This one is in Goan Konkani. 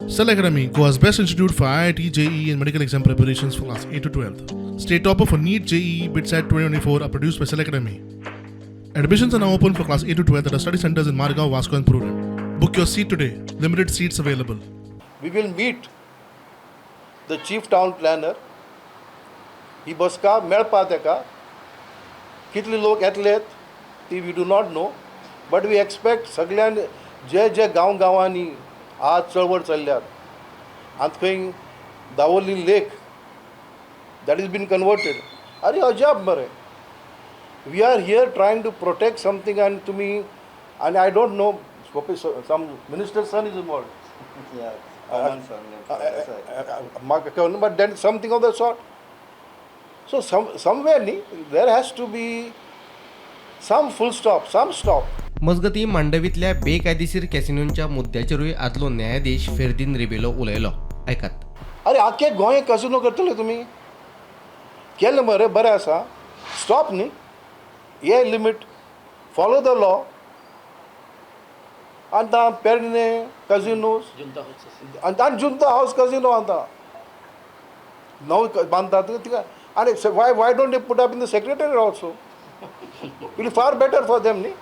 Cell Academy, Goa's best institute for IIT, JEE, and medical exam preparations for class 8 to 12. State topper for NEET, JEE, BITSAT 2024 are produced by Cell Academy. Admissions are now open for class 8 to 12 at our study centers in Margao, Vasco, and Prudent. Book your seat today. Limited seats available. We will meet the chief town planner. ही बसका मेळपा तेका कितले लोक येतले ती we do not know, but we expect सगळ्यान जे जे गांव गांवांनी आज चळवळ चल्ल्यात. आतां खंय दावोली lake, that is been converted. अरे, अजाप मरे. We are here trying to protect something आनी तुमी आनी I don't know, some minister son is involved. Yeah, common surname. That's right. म्हाका कळना, but then something of the sort. So somewhere न्ही, there has to be some full stop, some stop. मजगतीं, मांडवींतल्या बेकायदेशीर कॅसिनोंच्या मुद्द्याचेरूय आदलो न्यायाधीश फेर्दीन रिबेलो उलयलो. आयकात. अरे, आख्खे गोंय कसिनो करतले तुमी? केलें मरे, बरें आसा, स्टॉप न्ही हे लिमीट, फॉलो the law. आतां पेडणे कजिनोज आनी जुंता हावस कजिनो आतां नव बांदतात तिका. आनी why don't they put up in the secretary also? Will far better for them न्ही.